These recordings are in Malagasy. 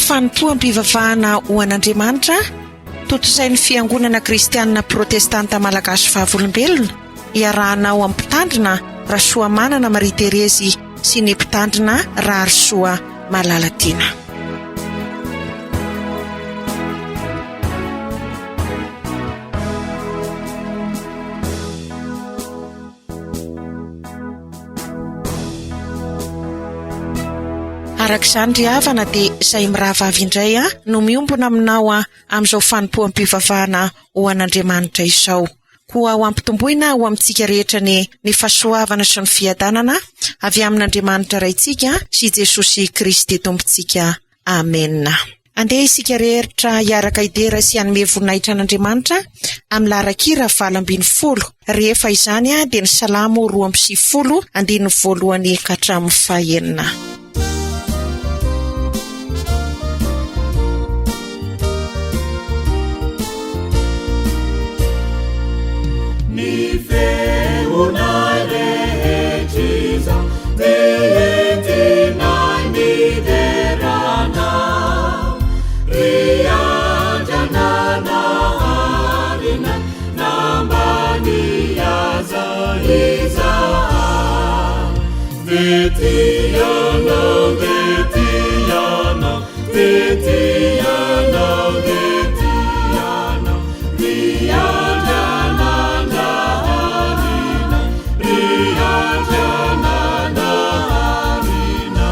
Fanompoam-pivavahana ho an'Andriamanitra tontosain'ny Fiangonana Kristianina Protestanta Malagasy Vavolombelona, iarahanao amin'ny Mpitandrina Rasoamanana Marie Thérèse sy ny Mpitandrina Raharisoa Malalatiana. Araka izany ry havana dia izay mirahavavy indray no miombona aminao amin'izao fanompoam-pivavahana ho an'Andriamanitra izao. Koa ho ampitomboina ho amintsika rehetra anie ny fahasoavana sy ny fiadanana avy amin'Andriamanitra Raintsika sy Jesosy Kristy Tompontsika. Amena. Andeha isika rehertra hiaraka hidera sy hanome voninahitra an'Andriamanitra amin'ny laharan-kira 18. Rehefa izany dia ny Salamo 92 andininy voalohany ka hatramin'ny fahenina. Ny feonay rehetra izao dia entinay midera Anao, ry Andriananaharinay, nambany aza izahay. Dia tia Anao, dia tia Anao, dia tia Anao, dia tia Anao, ry Andriananaharinay, ry Andriananaharinay.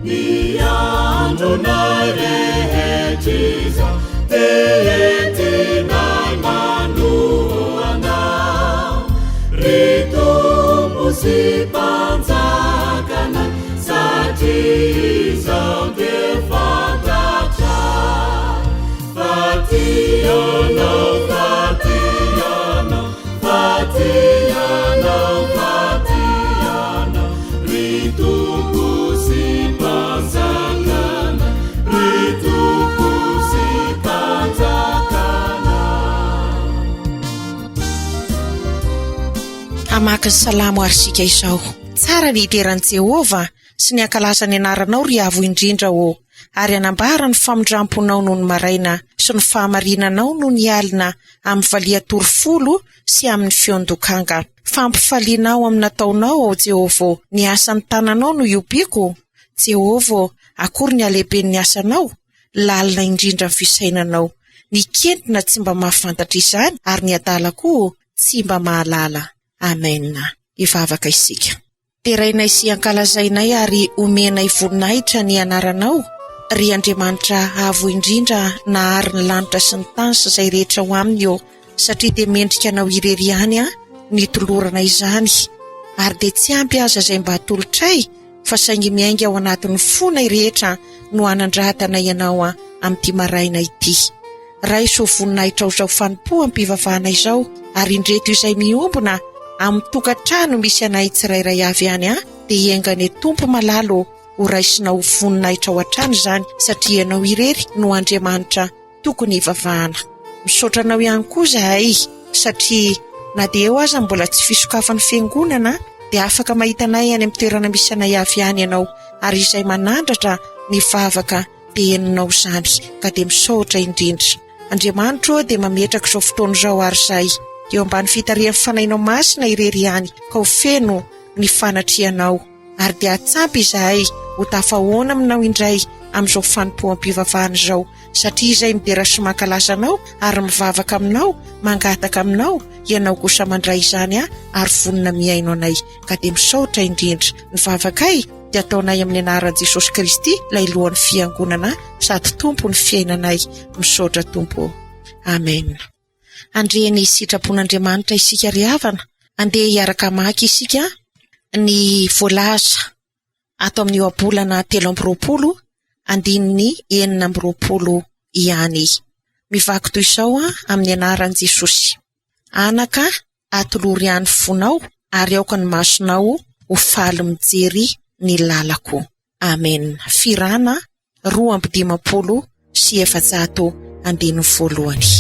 Ny andronay rehetra izao dia entinay manohana Ry Tompo sy Mpanjakanay satria izao dia fantatray fa tia Anao, fa tia Anao, fa tia Anao, fa tia Anao, ry Tompo sy Mpanjakanay, ry Tompo sy Mpanjakanay. Hamaky ny salamo àry isika izao. Tsara ny hidera an'i Jehovah sy ny hankalaza ny anaranao, ry Avo Indrindra ô, ary hanambara ny famindram-ponao nony maraina sy ny fahamarinanao nony alina amin'ny valiha-tory folo sy amin'ny feon-dokanga. Fampifalianao amin'ny nataonao, ô Jehovah ô, ny asan'ny tananao no ihobiako. Jehovah ô, akory ny halehiben'ny asanao! Lalina indrindra ny fisainanao. Ny kentrina tsy mba mahafantatra izany, ary ny adala koa tsy mba mahalala. Amena. Hivavaka isika. Derainay sy ankalazainay ary omenay voninahitra ny anaranao, ry Andriamanitra Avo Indrindra nahary ny lanitra sy ny tany sy izay rehetra ao aminy ô, satria dia mendrika anao irery ihany ny tolorana izany, ary dia tsy ampy aza izay mba atolotray fa saingy miainga ao anatin'ny fonay rehetra no anandratanay anao amin'ity maraina ity. Raiso ho voninahitrao izao fanompoam-pivavahana izao ary indreto izay miombona amin'ny tokantrano misy anay tsirairay avy any an dia enga anie Tompo malala ô ho raisinao ho voninahitrao hatrany izany satria Ianao irery no Andriamanitra tokony hivavahana. Misaotra anao ihany koa izahay satria na dia eo aza ny mbola tsy fisokafan'ny fiangonana dia afaka mahita anay any amin'ny toerana misy anay avy any ianao ary izay manandratra ny vavaka dia henonao izany ka dia misaotra indrindra. Andriamanitro ô dia mametraka izao fotoana izao ary izahay eo ambany fitarihan'ny Fanahinao Masina irery ihany ka ho feno ny fanatrehanao ary dia hatsampy izahay ho tafahoana aminao indray amin'izao fanompoam-pivavahana izao satria izay midera sy mankalaza anao ary mivavaka aminao mangataka aminao ianao kosa mandray izany ary vonona mihaino anay ka dia misaotra indrindra ny vavakay dia ataonay amin'ny anaran'i Jesosy Kristy ilay lohan'ny fiangonana sady Tompo ny fiainanay misaotra Tompo Amen Andre ny sitrapon'Andriamanitra isika ry havana andeha hiaraka hamaky isika ny voalaza ato amin'ny ohabolana 23 andininy 26 ihany mivaky toy izao amin'ny anaran'i Jesosy Anaka atolory ahy ny fonao ary aoka ny masonao ho faly mijery ny lalako. Amen. Firana 452 andininy voalohany.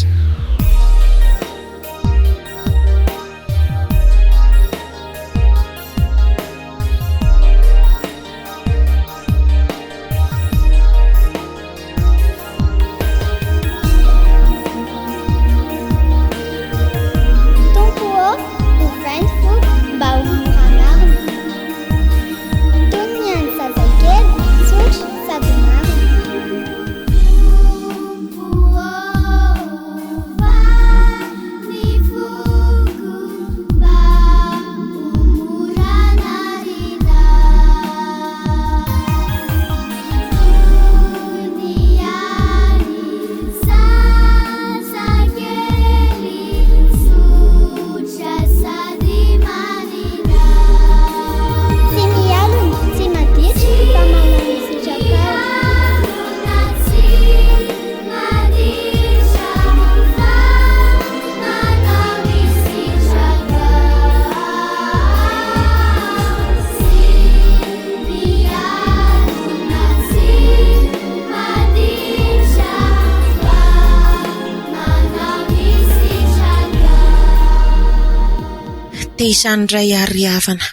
Dia izany indray àry ry havana,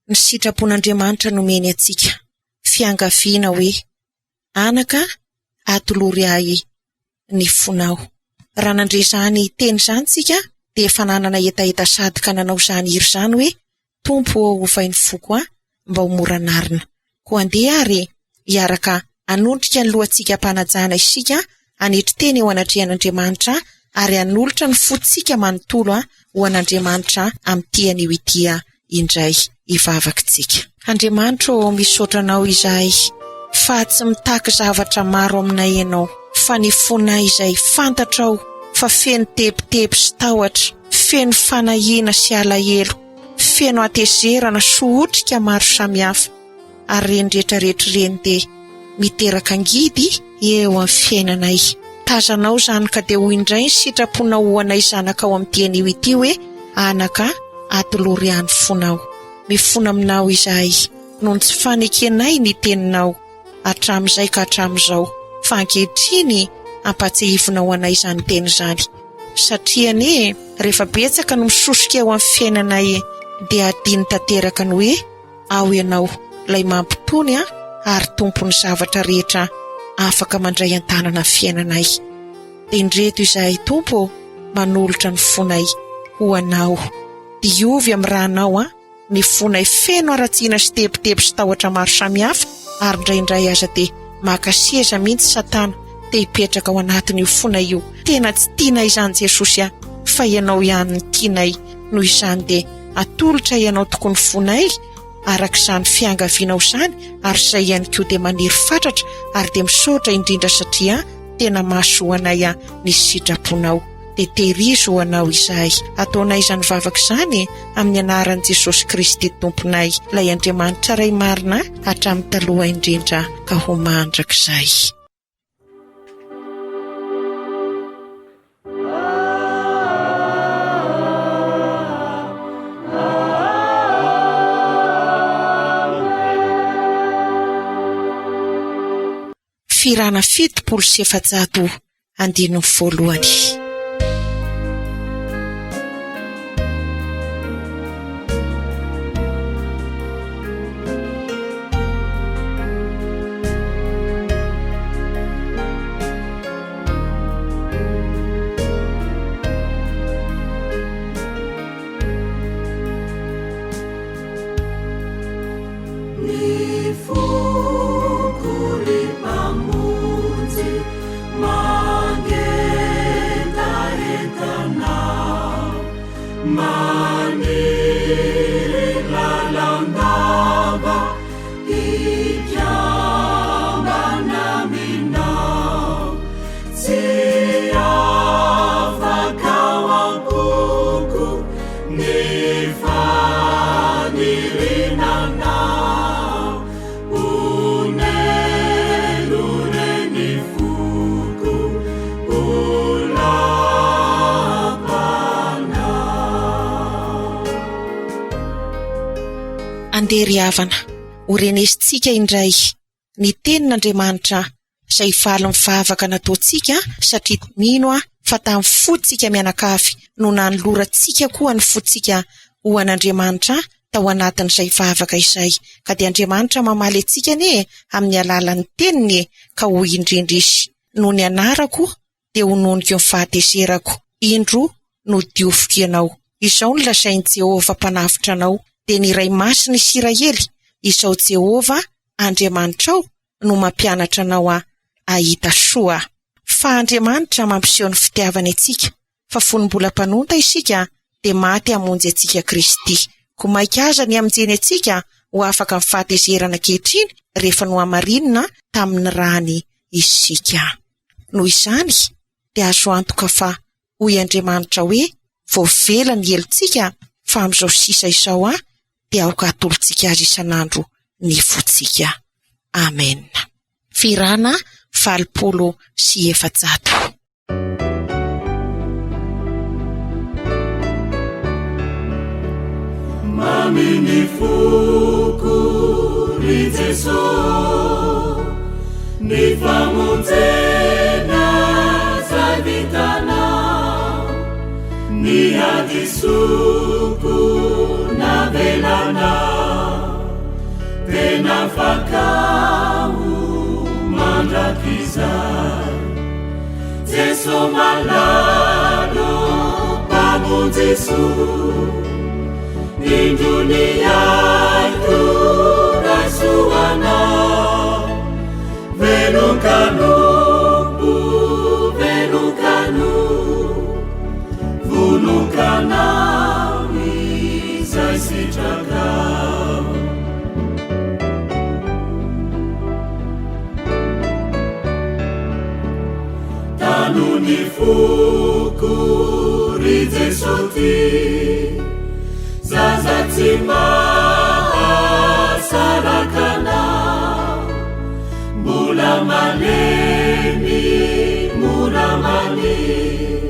ny sitrapon'Andriamanitra nomeny antsika, fiangaviana hoe, Anaka, atolory ahy ny fonao. Raha nandre izany teny izany isika dia efa nanana hetaheta sady ka nanao izany hira izany hoe, Tompo ô ovay ny foko ahy mba ho mora anarina. Koa andeha ary hiaraka hanondrika ny lohantsika am-panajana isika, hanetry tena eo anatrehan'Andriamanitra ary hanolotra ny fontsika manontolo ho an'Andriamanitra amin'ity anio ity indray hivavaka isika. Andriamanitra ô, misaotra Anao izahay fa tsy mitaky zavatra maro aminay Ianao, fa ny fonay izay fantatrao fa feno tebiteby sy tahotra, feno fanahiana sy alahelo, feno hatezerana sy otrika maro samihafa, ary ireny rehetra rehetra ireny dia miteraka angidy eo amin'ny fiainanay. Tazanao izany ka dia hoy indray ny sitraponao ho anay zanakao amin'ity anio ity hoe, Anaka, atolory ahy ny fonao. Mifona aminao izahay noho ny tsy fanekenay ny teninao hatramin'izay ka hatramin'izao, fa ankehitriny ampahatsiahivinao anay izany teny izany. Satria anie rehefa betsaka no misosoka eo amin'ny fiainanay dia hadino tanteraka ny hoe Ao ianao, ilay mampitony ary tompon'ny zavatra rehetra afaka mandray an-tanana ny fiainanay. Dia indreto izahay Tompo ô, manolotra ny fonay ho Anao. Diovy amin'ny rànao ny fonay feno haratsiana sy tebiteby sy tahotra maro samihafa ary indraindray aza dia maka seza mihitsy Satana te hipetraka ao anatin'io fonay io. Tena tsy tianay izany Jesosy a, fa Ianao ihany no tianay, noho izany dia Atolotra ianao tokoa ny fonay araka izany fiangavianao izany ary izay ihany koa dia maniry fatratra ary dia misaotra indrindra satria tena mahasoa anay ny sitraponao dia tehirizo ho anao izahay. Ataonay izany vavaka izany amin'ny anaran'i Jesosy Kristy Tomponay, ilay Andriamanitra Ray marina hatramin'ny taloha indrindra ka ho mandrakizay. Fihirana 470 andininy voalohany. Ny foko ry Mpamonjy mangetaheta Anao, maniry lalandava hikambana aminao, tsy afaka ao am-poko ny faniriana Anao, oneno re ny foko ho lapanao. Andeha ry havana, ho renesintsika indray ny tenin'Andriamanitra izay valin'ny vavaka nataontsika satria mino aho fa tamin'ny fontsika mianakavy no nanolorantsika koa ny fontsika ho an'Andriamanitra tao anatin'izay vavaka izay ka dia Andriamanitra mamaly antsika anie amin'ny alalan'ny teniny e ka hoy indrindra izy noho ny anarako dia ho noniko ny fahatezerako, indro, nodioviko ianao. Izao no lazain'i Jehovah Mpanavotra anao, dia ny Iray Masin'ny Isiraely, Izao Jehovah Andriamanitrao no mampianatra anao hahita soa. Fa Andriamanitra mampiseho ny fitiavany antsika, fa fony mbola mpanota isika, dia maty hamonjy antsika Kristy. Koa mainka aza ny hamonjeny antsika ho afaka amin'ny fahatezerana ankehitriny, rehefa nohamarinina tamin'ny rany isika. Noho izany, dia azo antoka fa hoy Andriamanitra hoe, Voavela ny helotsika, fa amin'izao sisa izao aho, dia aoka hatolotsika Azy isan'andro ny fontsika. Amena. Fihirana 480. Mamy ny foko ry Jeso ny famonjena zay vitanao ny hadisoko. Tena afaka ho mandrakizay. Jeso malalo Mpamonjy soa, indro ny aiko raiso Anao. Velon-kanompo, velon-kanompo, vonon-kanao izay sitrakao. Tano ny foko, ry Jeso tia, zaza tsy mahasaraka anao, mbola malemy, mora mania,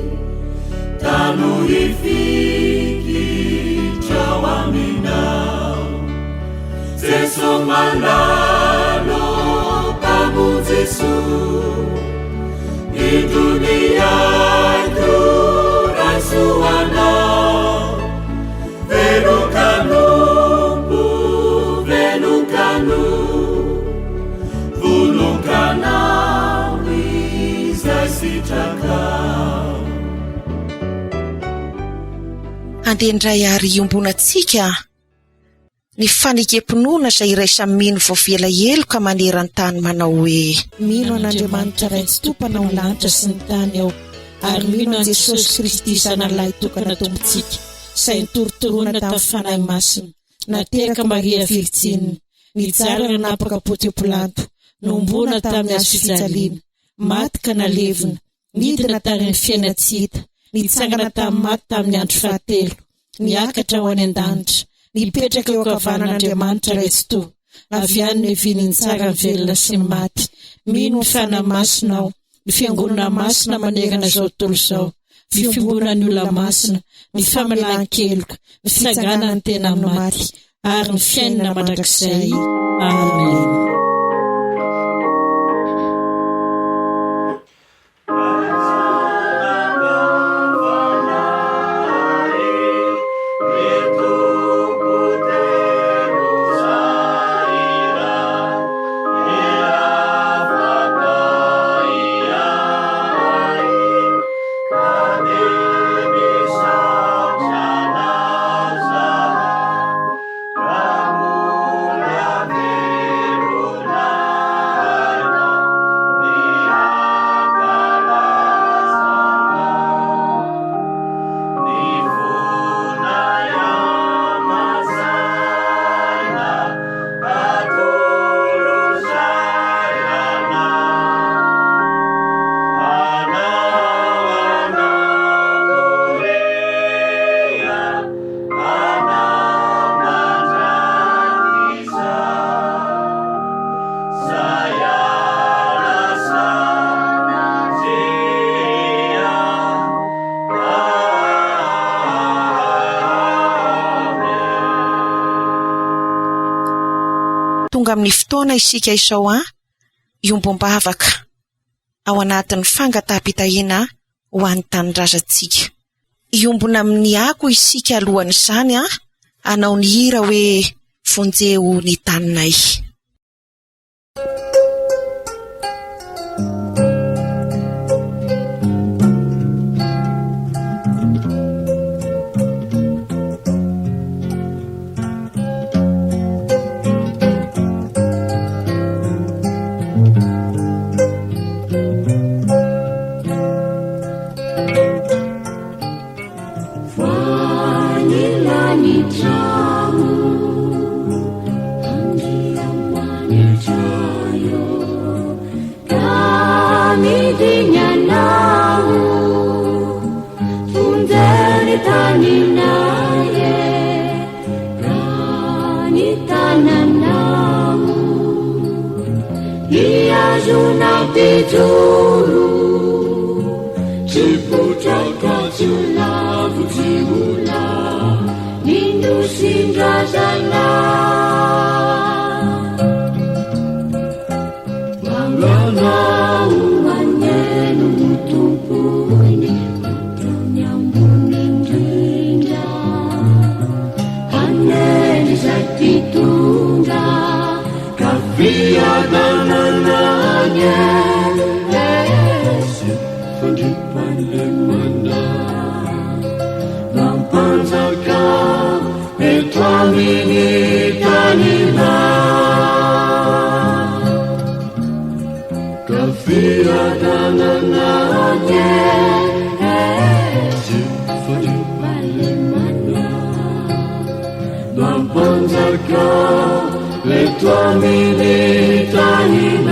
tano hifikitra ao aminao. Jeso malalo, Mpamonjy soa, indro ny aiko raiso Anao. Velon-kanompo, velon-kanompo, vonon-kanao izay sitrakao. Andeha indray ary iombonantsika ny fanekem-pinoana izay iraisan'ny mino voavela heloka maneran-tany manao hoe. Mino an'Andriamanitra Ray Tsitoha Mpanao ny lanitra sy ny tany aho, ary mino an'i Jesosy Kristy Zanany Lahitokana Tompontsika, izay notorotoroina tamin'ny Fanahy Masina, nateraka Maria Virjina, nijaly nanapaka Pontio Pilato, nohomboana tamin'ny hazo fijaliana, maty ka nalevina, Nidina tany amin'ny fiainan-tsy hita, nitsangana tamin'ny maty tamin'ny andro fahatelo, niakatra ho any an-danitra, nipetraka eo ankavanan'Andriamanitra Ray Tsitoha, avy any no hiviany ny tsara ny velona sy ny maty. Mino ny Fanahy Masina aho, ny Fiangonana Masina manerana izao tontolo izao, ny fiombonan'ny olona masina, ny famelan-keloka, ny fitsanganan'ny tena amin'ny maty, ary ny fiainana mandrakizay. Amena. Tonga amin'ny fotoana isika izao an, iombom-bavaka ao anatin'ny fangataham-pitahiana ho an'ny tanindrazantsika. Hiombona amin'ny ako isika alohan'izany an, hanao ny hira hoe Vonjeo ny taninay. Fahalemana Mampanjaka eto amin'ny taninao Ka fiadanana anie Sy fandriampahalemana Mampanjaka eto amin'ny taninao.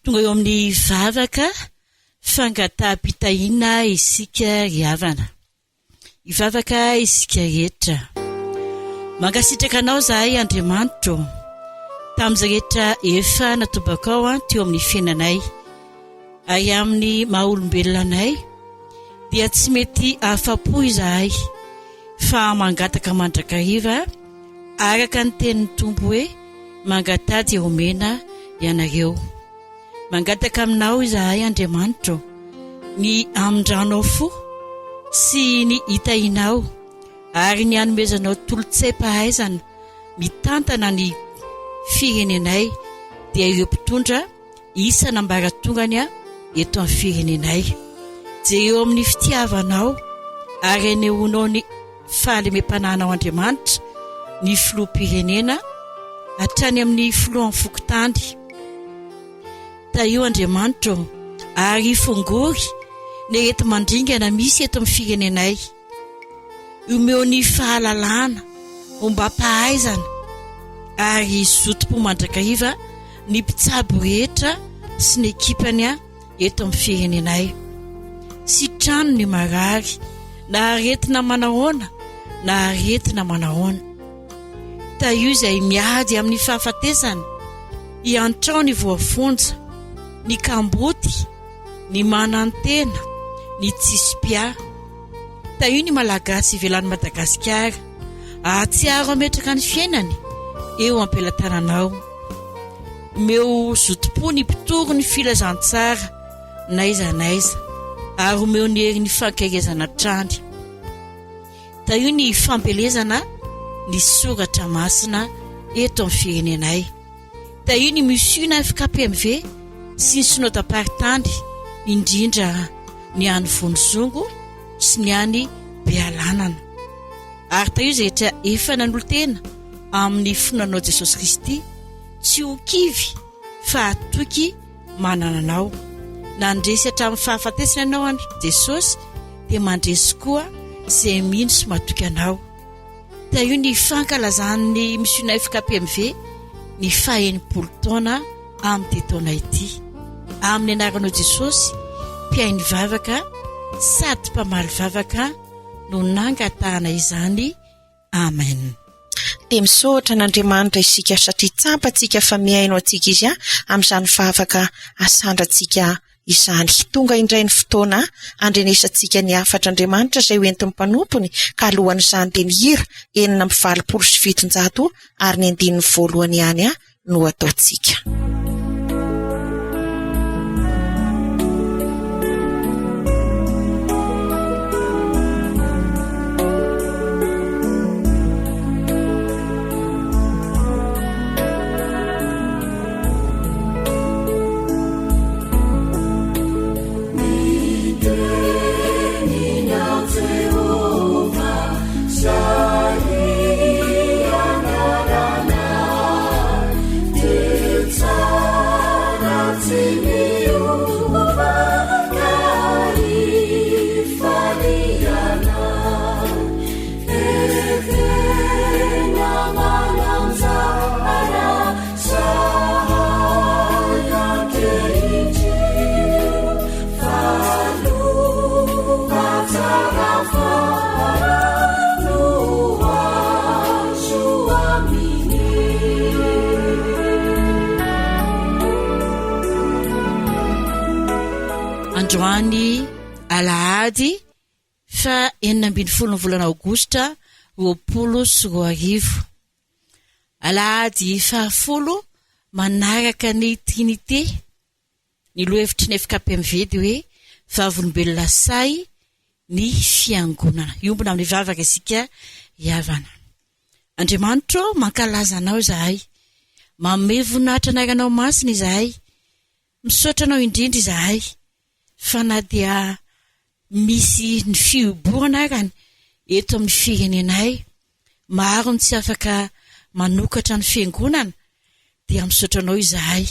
Tonga eo amin'ny vavaka fangataham-pitahiana isika ry havana. Hivavaka isika rehetra. Mankasitraka anao izahay Andriamanitro tamin'izay rehetra efa natobakao teo amin'ny fiainanay. Ary amin'ny maha olombelona anay dia tsy mety afa-po izahay fa mangataka mandrakariva araka ny tenin'ny Tompo hoe Mangataha dia omena ianareo. Mangataka aminao izahay Andriamanitro ny hamindranao fo sy ny hitahianao ary ny hanomezanao tolo-tsaim-pahaizana mitantana ny firenenay dia ireo mpitondra isan'ambaratongany eto amin'ny firenenay. Jereo amin'ny fitiavanao ary anehoanao ny fahalemem-panahinao Andriamanitra ny filoham-pirenena hatrany amin'ny filohan'ny fokontany. Tahio Andriamanitra ô, ary fongory ny areti-mandringana misy eto amin'ny firenenay. Omeo ny fahalalana, ombam-pahaizana ary zotom-po mandrakariva ny mpitsabo rehetra sy ny ekipany eto amin'ny firenenay. Sitrano ny marary, na aretina manahoana na aretina manahoana. Tahio izay miady amin'ny fahafatesana, iantrao ny voafonja, ny kamboty, ny manantena, ny tsisy mpiahy. Tahio ny Malagasy ivelan'i Madagasikara hahatsiaro hametraka ny fiainany eo am-pelatananao. Omeo zotom-po ny mpitory ny filazantsara n'aiza n'aiza. Ary omeo ny herin'ny fankaherezana hatrany. Tahio ny fampielezana ny soratra masina eto amin'ny firenenay. Tahio ny Mission FKPMV sy ny Synodam-paritany, indrindra ny any Vonizongo sy ny any Bealanana. Ary tahio izay rehetra efa nanolo-tena amin'ny finoana Anao Jesosy Kristy, tsy ho kivy fa hatoky manana Anao. Nandresy hatramin'ny fahafatesana Ianao an Jesosy dia mandresy koa izay mino sy matoky Anao. Tahio ny fankalazan'ny Mission FKPMV ny faha-60 taona amin'ity taona ity. Amin'ny anaranao Jesosy, mpihaino vavaka sady mpamaly vavaka no nangatahana izany. Amen. Dia misaotra an'Andriamanitra isika satria tsapantsika fa mihaino antsika Izy amin'izany vavaka asandratsika izany. Tonga indray ny fotoana handrenesantsika ny hafatr'Andriamanitra izay ho entin'ny mpanompony ka alohan'izany dia ny hira 786 ary ny andininy voalohany ihany no ataontsika. Androany alahady faha 16 ny volana aogositra 2020. Alahady fahafolo manaraka ny Trinite. Ny lohahevitry ny FKPMV dia hoe Vavolombelona sahy ny Fiangonana. Hiombona amin'ny vavaka isika hihavana. Andriamanitro ô, mankalaza Anao izahay. Manome voninahitra anaranao masina izahay. Misaotra Anao indrindra izahay fa na dia misy ny fihibohana arany eto amin'ny firenenay, maro ny tsy afaka manokatra ny fiangonana, dia misaotra Anao izahay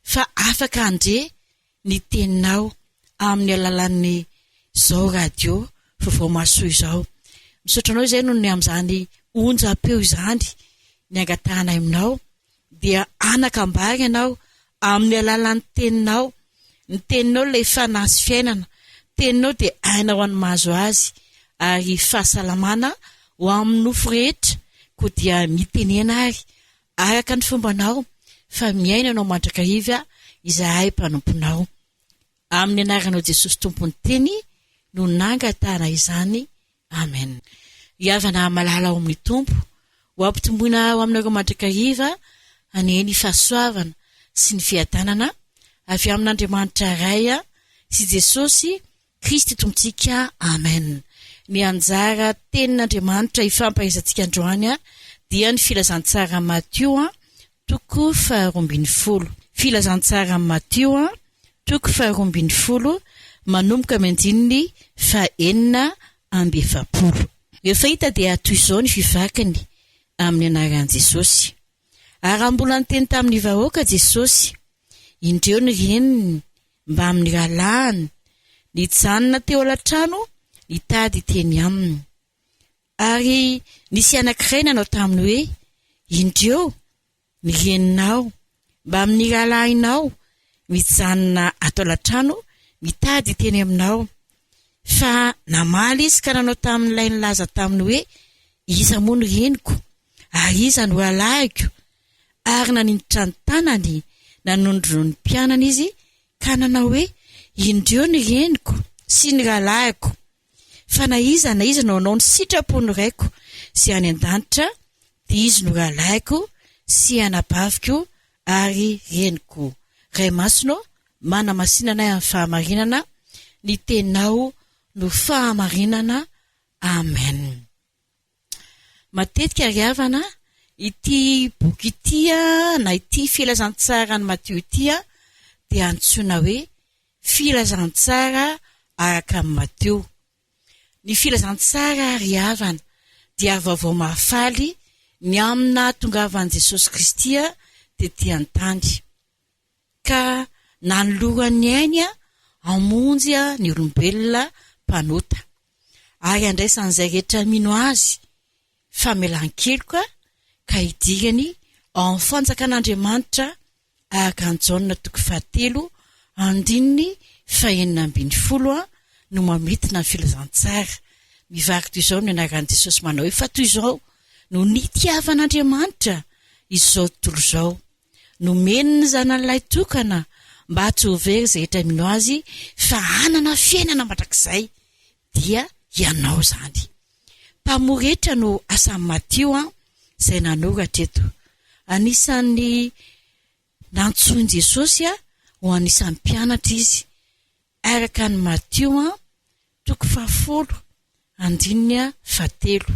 fa afaka handre ny teninao amin'ny alalan'ny izao radio vaovao mahasoa izao. Misaotra Anao izahay noho ny amin'izany onjam-peo izany ny angatahanay aminao dia anakambary ianao amin'ny alalan'ny teninao. Ny teninao ilay fanahy sy fiainana. Teninao dia aina ho an'ny mahazo azy ary fahasalamana ho amin'ny nofo rehetra. Koa dia mitenena ary araka ny fombanao fa miaina anao mandrakariva izahay mpanomponao. Amin'ny anaranao Jesosy Tompon'ny Teny no nangatahana izany. Amen. Ry havana malala ao amin'ny Tompo, ho ampitomboina ao aminareo mandrakariva anie ny fahasoavana sy ny fiadanana avy amin'Andriamanitra Ray sy Jesosy Kristy Tompontsika. Amen. Ny anjara tenin'Andriamanitra ifampahaizantsika androany dia ny filazantsara Matio toko faharoambinifolo. Filazantsara Matio toko faharoambinifolo manomboka amin'ny andininy faha-46. Rehefa hita dia toy izao ny fivakiny amin'ny anaran'i Jesosy. Ary raha mbola niteny tamin'ny vahoaka Jesosy, indreo ny reniny mbamin'ny rahalahiny nijanona teo alatrano nitady hiteny aminy. Ary nisy anankiray nanao taminy hoe, Indreo, ny reninao, mbamin'ny rahalahinao, mijanona ato alatrano mitady hiteny aminao. Fa namaly izy ka nanao tamin'ilay nilaza taminy hoe, Iza moa no reniko, ary iza no rahalahiko? Ary naninjitra ny tanany nanondro ny mpianany izy ka nanao hoe, Indreo ny reniko sy ny rahalahiko. Fa na iza na iza no hanao ny sitrapon'ny Raiko izay any an-danitra, dia izy no rahalahiko sy anabaviko ary reniko. Ray Masina ô, manamasina anay amin'ny fahamarinana, Ny teninao no fahamarinana. Amen. Matetika ry havana, ity boky ity na ity filazantsaran'i Matio ity dia antsoina hoe filazantsara araka an'i Matio. Ny filazantsara ry havana dia vaovao mahafaly ny amin'ny nahatongavan'i Jesosy Kristy tety an-tany. Ka nanolorany ny ainy hamonjy ny olombelona mpanota, ary handraisan'izay rehetra mino Azy famelan-keloka ka hidirany ao amin'ny fanjakan'Andriamanitra araka an'i Jaona toko fahatelo andininy fahenina ambin'ny folo no mamintina ny filazantsara. Mivaky toy izao ny anaran'i Jesosy manao hoe, Fa toy izao no nitiavan'Andriamanitra izao tontolo izao, Nomeny ny Zanany Lahitokana mba tsy ho very izay rehetra mino Azy fa hanana fiainana mandrakizay, dia ianao izany. Mpamory hetra no asan'i Matio izay nanoratra eto. Anisan'ny nantsoin'i Jesosy ho anisan'ny mpianatra izy, araka an'i Matio toko fahafolo andininy fahatelo.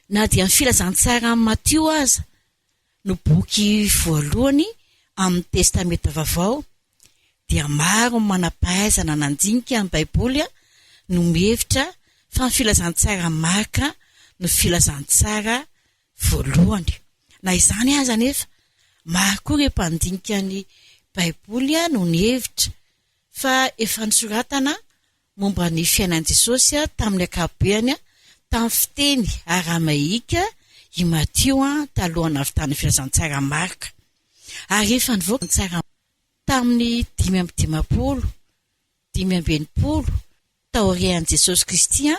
Na dia ny Filazantsaran'i Matio aza no boky voalohany amin'ny Testamenta Vaovao, dia maro ny manam-pahaizana nandinika ny Baiboly no mihevitra fa ny Filazantsaran'i Marka no filazantsara voalohany. Na izany aza anefa, maro koa ireo mpandinika ny Baiboly no nihevitra fa efa nosoratana momba ny fiainan'i Jesosy tamin'ny ankapobeany tamin'ny fiteny aramaika i Matio talohan'ny nahavitany ny Filazantsaran'i Marka, ary efa nivoaka tamin'ny 55 65 taorian'i Jesosy Kristy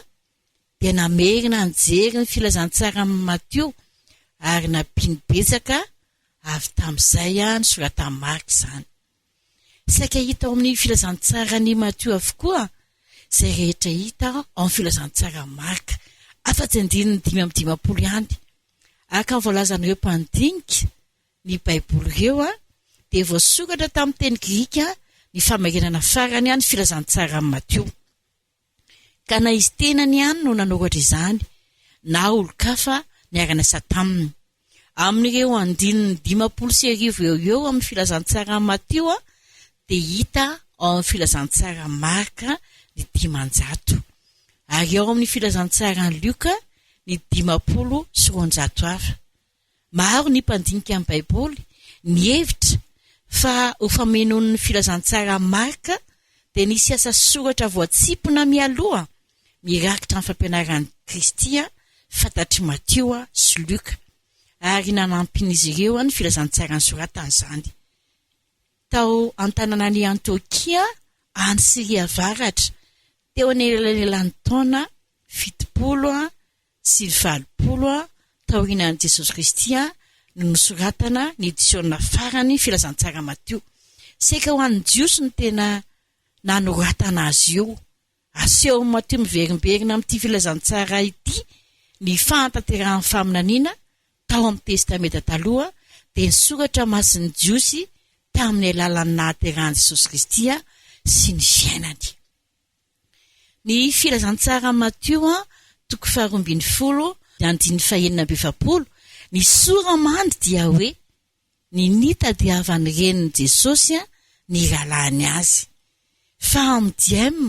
dia namerina nijery ny Filazantsaran'i Matio ary nampiany betsaka avy tamin'izay nosoratan'i Marka izany. Saika hita ao amin'ny Filazantsaran'i Matio avokoa izay rehetra hita ao amin'ny Filazantsaran'i Marka, afa-tsy andininy 55 ihany. Araka ny voalazan'ireo mpandinika ny Baiboly ireo, dia voasoratra tamin'ny teny grika ny famerenana farany ny Filazantsaran'i Matio. Ka na izy tenany ihany no nanoratra izany, na olon-kafa niara-niasa taminy. Amin'ireo andininy 1050 eo ho eo amin'ny Filazantsaran'i Matio dia hita ao amin'ny Filazantsaran'i Marka ny 500, ary ao amin'ny Filazantsaran'i Lioka ny 250 hafa. Maro ny mpandinika ny Baiboly nihevitra fa ho famenon'ny Filazantsaran'i Marka dia nisy asa soratra voatsimpona mialoha mirakitra ny fampianaran'i Kristy fantatr'i Matio sy Lioka, ary nanampian'izy ireo ny Filazantsara nosoratany izany. Tao an-tanànan'i Antiokia any Syria Avaratra, teo anelanelan'ny taona 70 sy 80 taorianan'i Jesosy Kristy no nosoratana ny edisiona farany Filazantsara Matio. Saika ho an'ny Jiosy no tena nanoratana azy io. Asehon'i Matio miverimberina amin'ity filazantsara ity ny fahatanterahan'ny faminaniana tao amin'ny Testamenta Taloha, dia ny soratra masin'ny Jiosy tamin'ny alalan'ny nahaterahan'i Jesosy Kristy sy ny fiainany. Ny Filazantsaran'i Matio toko faharoambinifolo andininy fahenina amby efapolo, ny sora-mandry dia hoe ny nitadiavan'ny renin'i Jesosy ny rahalahiny azy. Fa amin'ny diem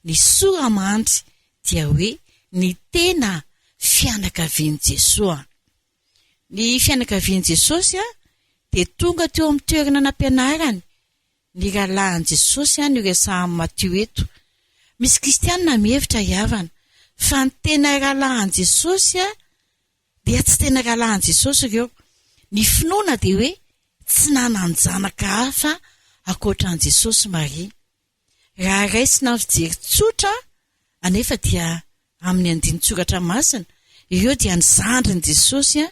ny sora-mandry dia hoe ny tena fianakavian'i Jesoa. Ny fianakavian'i Jesosy dia tonga teo amin'ny toerana nampianarany Ny rahalahin'i Jesosy no resahan'i Matio eto. Misy kristianina mihevitra ry havana fa ny tena rahalahin'i Jesosy dia tsy tena rahalahin'i Jesosy ireo. Ny finoana dia hoe tsy nanan-janaka hafa ankoatra an'i Jesosy Maria. Raha raisina amin'ny fijery tsotra anefa dia amin'ny andinin-tsoratra masina, ireo dia ny zandrin'i Jesosy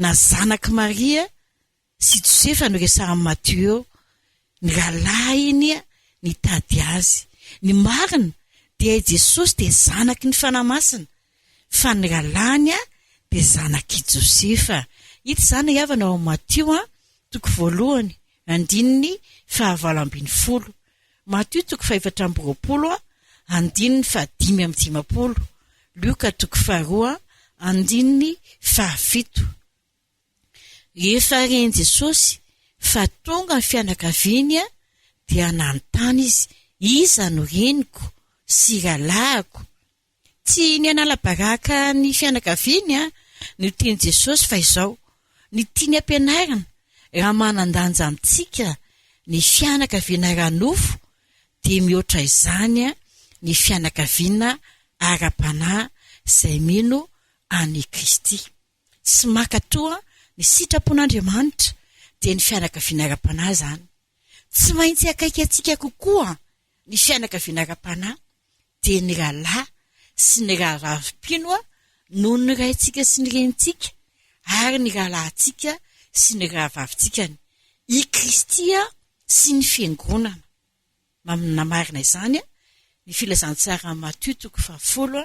na zanak'i Maria sy Josefa no resahan'i Matio eo, ny rahalahiny nitady azy. Ny marina dia i Jesosy dia zanaky ny Fanahy Masina, fa ny rahalahiny dia zanak'i Josefa. Hita izany ry havana ao amin'ny Matio toko voalohany, andininy fahavalo ambin'ny folo. Matio toko faha-24 andininy faha-55, Lioka toko faharoa andininy fahafito. Rehefa ren'i Jesosy fa tonga ny fianakaviany dia nanontany izy, Iza no reniko sy rahalahiko? Tsy ny hanala baraka ny fianakaviany no tian'i Jesosy fa izao, ny tiany ampianarina, raha manan-danja amintsika ny fianakaviana ara-nofo dia mihoatra izany ny fianakaviana ara-panahy izay mino an'i Kristy. Sy maka toa ny sitrapon'Andriamanitra dia ny fianakaviana ara-panahy izany. Tsy maintsy akaiky antsika kokoa ny fianakaviana ara-panahy dia ny rahalahy sy ny rahavavy mpino noho ny raintsika sy ny renintsika ary ny rahalahintsika sy ny rahavavintsika. I Kristy sy ny Fiangonana. Manamarina izany ny Filazantsaran'i Matio toko fahafolo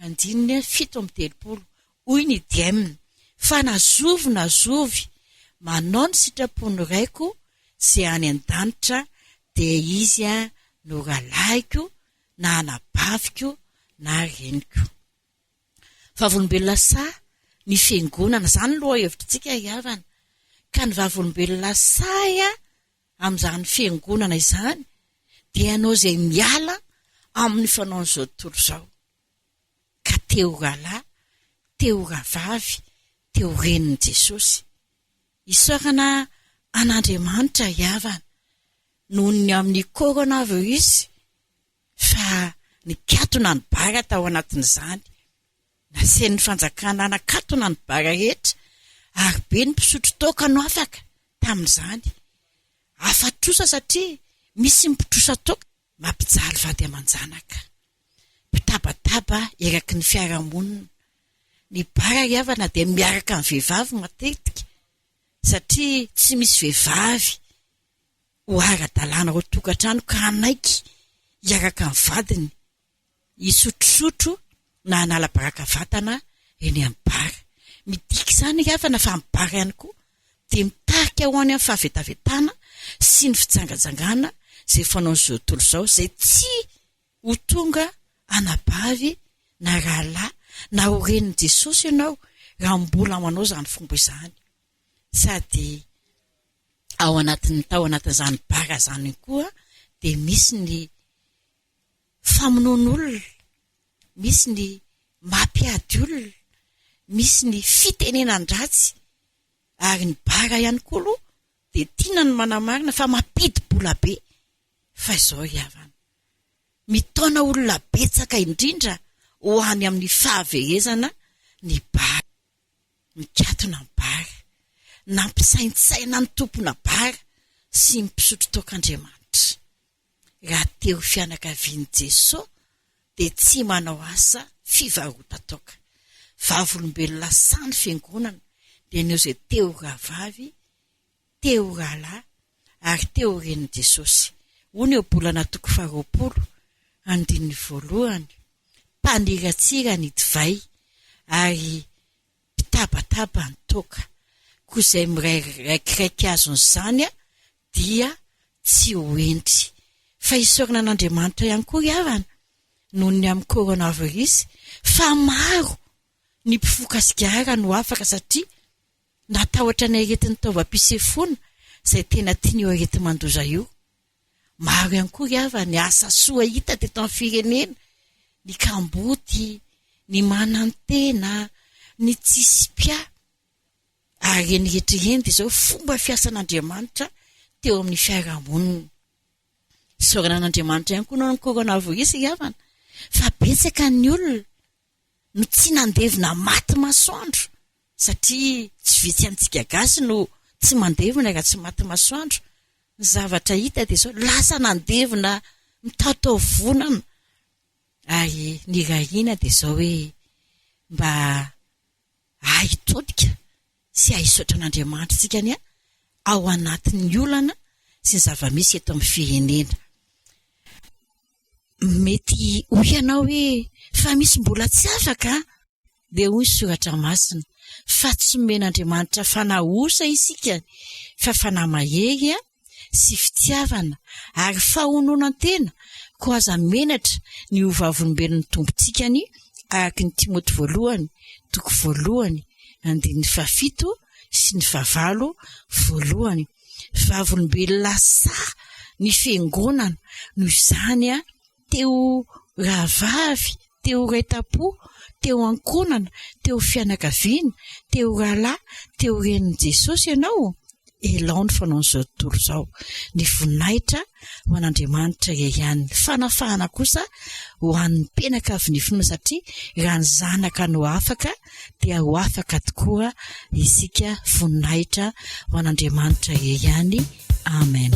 andininy 37. Hoy ny Diem, Fa na zovy na zovy manao ny sitrapon'ny Raiko izay any an-danitra dia izy no rahalahiko na anabaviko na reniko. Vavolombelona sahy ny Fiangonana, izany no lohahevitritsika ry havana. Ka ny vavolombelona sahy amin'izany fiangonana izany dia ianao izay miala amin'ny fanaon'izao tontolo izao. Ka te ho rahalahy, te ho rahavavy, te ho renin'i Jesosy. Isaorana an'Andriamanitra ry havana noho ny amin'ny coronavirus fa nikatona ny bara tao anatin'izany. Nasain'ny fanjakana nakatona ny bara rehetra ary be ny mpisotro toaka no afaka tamin'izany. Afa-trosa satria misy ny mpitrosa toaka mampijaly vady aman-janaka. Mpitabataba eraky ny fiarahamonina. Ny bara ry havana dia miaraka amin'ny vehivavy matetika satria tsy misy vehivavy ho ara-dalàna ao an-tokantrano ka hanaiky hiaraka amin'ny vadiny hisotrosotro na hanala baraka vatana eny amin'ny bar. Midika izany ry havana fa ny bar ihany koa dia mitarika ho any amin'ny fahavetavetana sy ny fijangajangana izay fanaon'izao tontolo izao izay tsy ho tonga anabavy na rahalahy na ho renin'i Jesosy ianao raha mbola manao izany fomba izany. Sady ao anatin'ny tao anatin'izany bar izany koa dia misy ny famonoan'olona, misy ny mampiady olona, misy ny fitenenan-dratsy ary ny bar ihany koa aloha dia tiana ny manamarina fa mampidi-bola be fa izao ry havana, mitaona olona betsaka indrindra ho any amin'ny fahaverezana ny bar. Mikatona ny bar. Nampisaintsaina ny tompona bar sy ny mpisotro toaka Andriamanitra. Raha te ho fianakavian'i Jesoa dia tsy manao asa fivarotan-toaka. Vavolombelona sahy ny fiangonana dia ny eo izay te ho rahavavy, te ho rahalahy ary te ho renin'i Jesosy. Hoy ny Ohabolana toko faharoapolo, andininy voalohany, Mpaniratsira ny divay ary mpitabataba ny toaka, koa izay miraikiraiky azon'izany dia tsy ho hendry. Fa isaorana an'Andriamanitra ihany koa ry havana noho ny amin'ny coronavirus fa maro ny mpifoka sigara no afaka satria natahotra ny aretin'ny taovam-pisefoana izay tena tian'io areti-mandoza io. Maro ihany koa ry havana ny asa soa hita teto amin'ny firenena, ny kamboty, ny manantena, ny tsisy mpiahy. Ary ireny rehetra ireny dia izao fomba fiasan'Andriamanitra teo amin'ny fiarahamonina. Isaorana an'Andriamanitra ihany koa noho ny coronavirus ry havana, fa betsaka ny olona no tsy nandevina maty masoandro satria tsy vitsy amintsika gasy no tsy mandevina raha tsy maty masoandro. Ny zavatra hita dia izao, lasa nandevina mitatao vonana ary ny irariana dia izao hoe mba hahay hitodika sy hahay hisaotra an'Andriamanitra isika anie ao anatin'ny olana sy ny zava-misy eto amin'ny firenena. Mety hoy ianao hoe fa misy mbola tsy afaka an! Dia hoy ny soratra masina fa tsy nomen'Andriamanitra fanahy osa isika fa fanahy mahery an! sy fitiavana ary fahononan-tena, koa aza menatra ny ho vavolombelon'ny Tompontsika ny araka ny Timoty voalohany toko voalohany andininy fahafito sy ny fahavalo voalohany. Vavolombelona sahy ny fiangonana, noho izany te ho rahavavy, te ho ray tam-po, te ho ankohonana, te ho fianakaviana, te ho rahalahy, te ho renin'i Jesosy ianao, elao ny fanaon'izao tontolo izao. Ny voninahitra ho an'Andriamanitra irery ihany. Ny fanafahana kosa ho an'ny mpianakavin'ny finoana satria raha ny zanaka no afaka dia ho afaka tokoa isika. Voninahitra ho an'Andriamanitra irery ihany. Amen.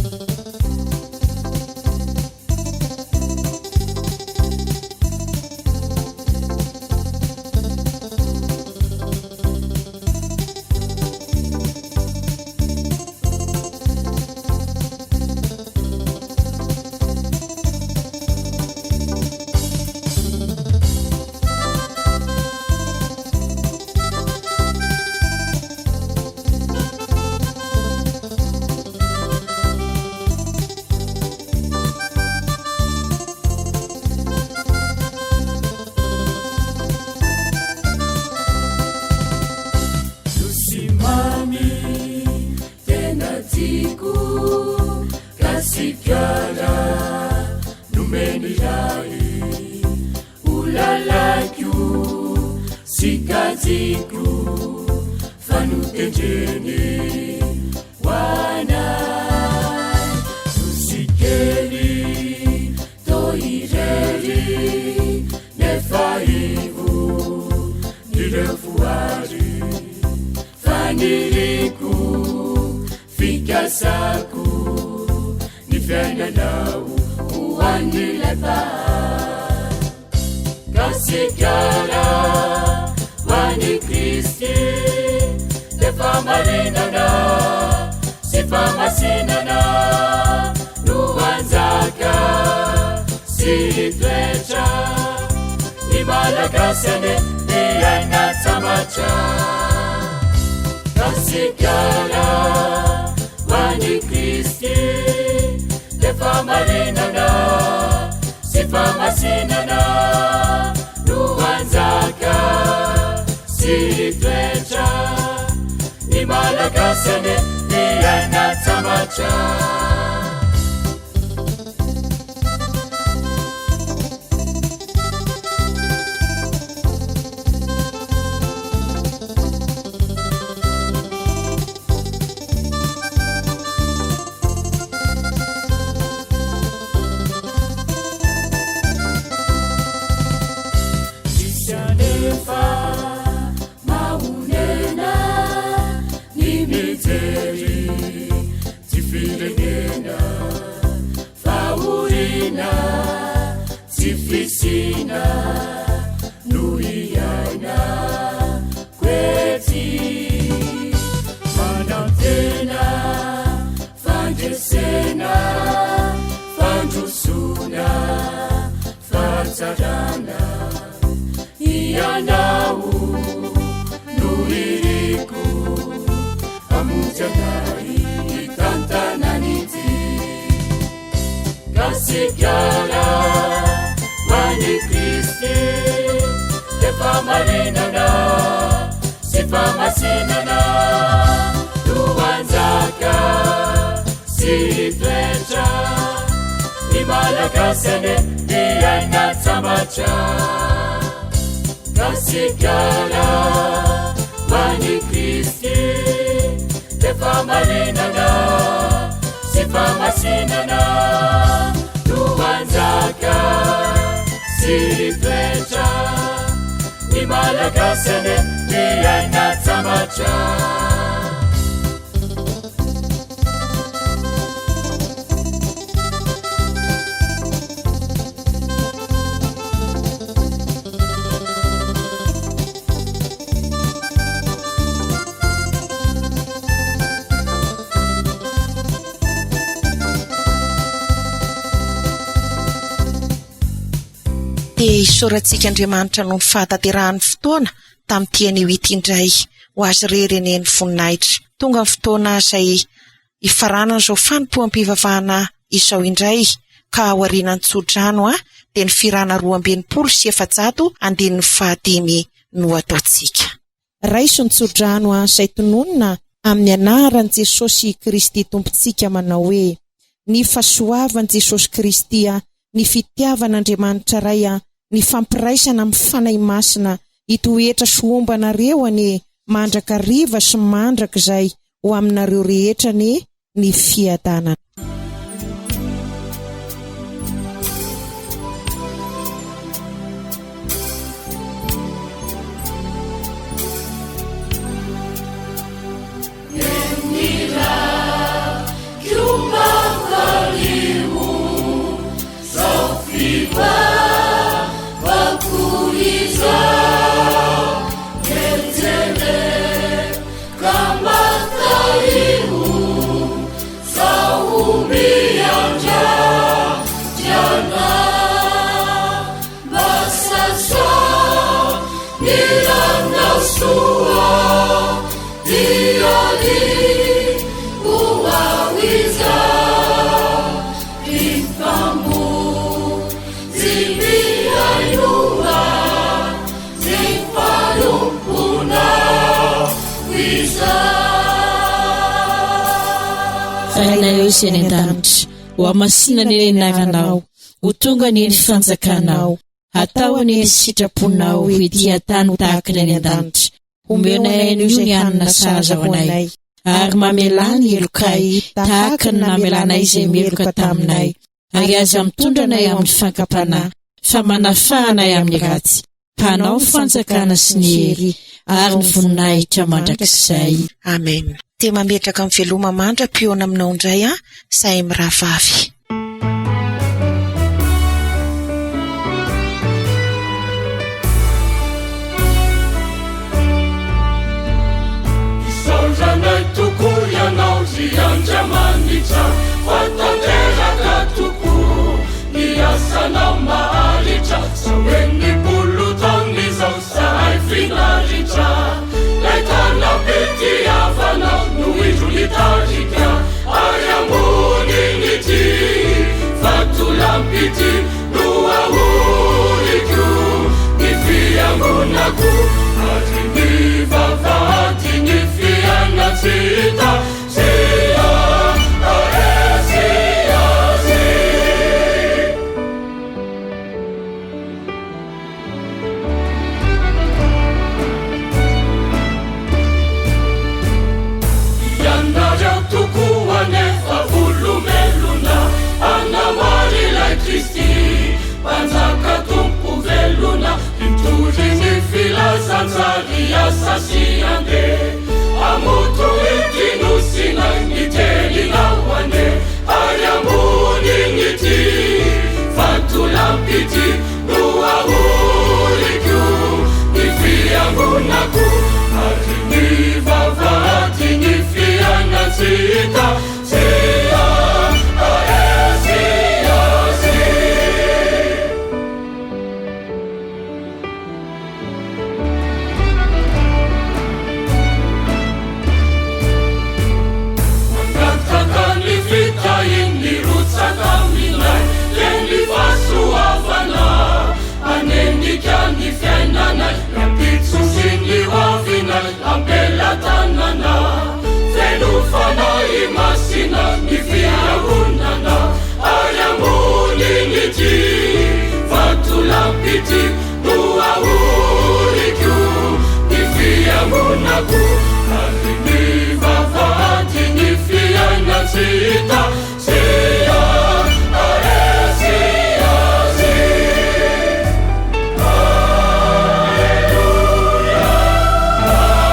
Nosy mamy tena tiako Gasikara nomeny Ray ho lalako sy kajiko fa notendreny ho anay Nosy kely Tô irery nefa ivo ireo voary Faniriako, fikasako ny fiainanao ho an'ilay Mpahary Gasikara ho an'i Kristy le fahamarinana sy fahamasinana no hanjaka sy hitoetra ny Malagasy anie hiaina tsambatra Gasikara ho an'i Kristy le fahamarinana sy fahamasinana no hanjaka sy hitoetra ny Malagasy anie hiaina tsambatra. Misy anefa mahonena ny mijery ty firenena fahoriana tsy fisiana no iaina koety manantena Fandresena, fandrosoana, fahatsarana, Ianao no iriko hamonjy anay hitantana an'ity Gasikara ho an'i Kristy le fahamarinana sy fahamasinana no hanjaka sy hitoetra ny Malagasy anie hiaina tsambatra Gasikara ho an'i Kristy le fahamarinana sy fahamasinana no hanjaka sy hitoetra ny Malagasy anie hiaina tsambatra. Dia isaorantsika Andriamanitra noho ny fahatanterahan'ny fotoana tamin'ity anio ity indray. Ho azy irery anie ny voninahitra. Tonga ny fotoana izay. Hifaranan'izao fanompoam-pivavahana izao indray ka aorianan'ny tsodrano dia ny fihirana 462 andininy fahadimy no ataontsika. Raiso ny tsodrano izay tononina amin'ny anaran'i Jesosy Kristy Tompontsika manao hoe, Ny fahasoavan'i Jesosy Kristy, ny fitiavan'Andriamanitra Ray, ny fampiraisana amin'ny Fanahy Masina hitoetra sy homba anareo anie mandrakariva sy mandrakizay ho aminareo rehetra anie ny fiadanana. Rainay izay any an-danitra, ho hamasina anie ny anaranao, ho tonga anie ny fanjakanao, Atao anie ny sitraponao ety an-tany tahaka ny any an-danitra. Omenay anio ny hanina sahaza ho anay, ary mamelà ny helokay tahaka ny namelanay izay meloka taminay. Ary aza mitondra anay amin'ny fankam-panahy, fa manafaha anay amin'ny ratsy. Mpanao ny fanjakana sy ny hery ary ny voninahitra mandrakizay. Amen. Dia mametraka ny veloma mandra-pihaona aminao indray an, zahay mirahavavy. Isaoranay tokoa Ianao ry Andriamanitra fa tanteraka tokoa ny asanao maharitra Zao 60 taona izao zahay finaritra Lay tanam-pitiavanao no indro nitarika Ary ambonin'ity vatolampy ity no ahoriko ny fiangonako Ary ny vavahadin'ny fiainana-tsy hita tsy haharesy azy. Ianareo tokoa anefa olombelona, hanamary ilay Kristy, Mpanjaka Tompo velona, hitory ny filazantsary asa sy handeha hamoto ity nosinay ny teninao anie, ary ambonin'ity vatolampy ity. No ahoriko ny fiangonako ary ny vavahadin'ny fiainan-tsy hita tsy haharesy azy. Mangataka ny fitahiany rotsaka aminay dia ny fahasoavana hanenika ny fiainanay ny ampitso sy ny hoavinay am-pelatanana feno fanahy masina ny fiangonana ary ambonin'ity vatolampy ity No ahoriko ny fiangonako ary ny vavahadin'ny fiainan-tsy hita tsy haharesy azy. Aleloia, Amen.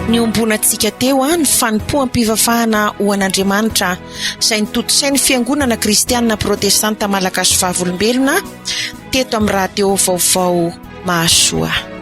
Niombonantsika teo ny fanompoam-pivavahana ho an'Andriamanitra izay notontosain'ny Fiangonana Kristianina Protestanta Malagasy Vavolombelona teto amin'ny Radio Vaovao Mahasoa.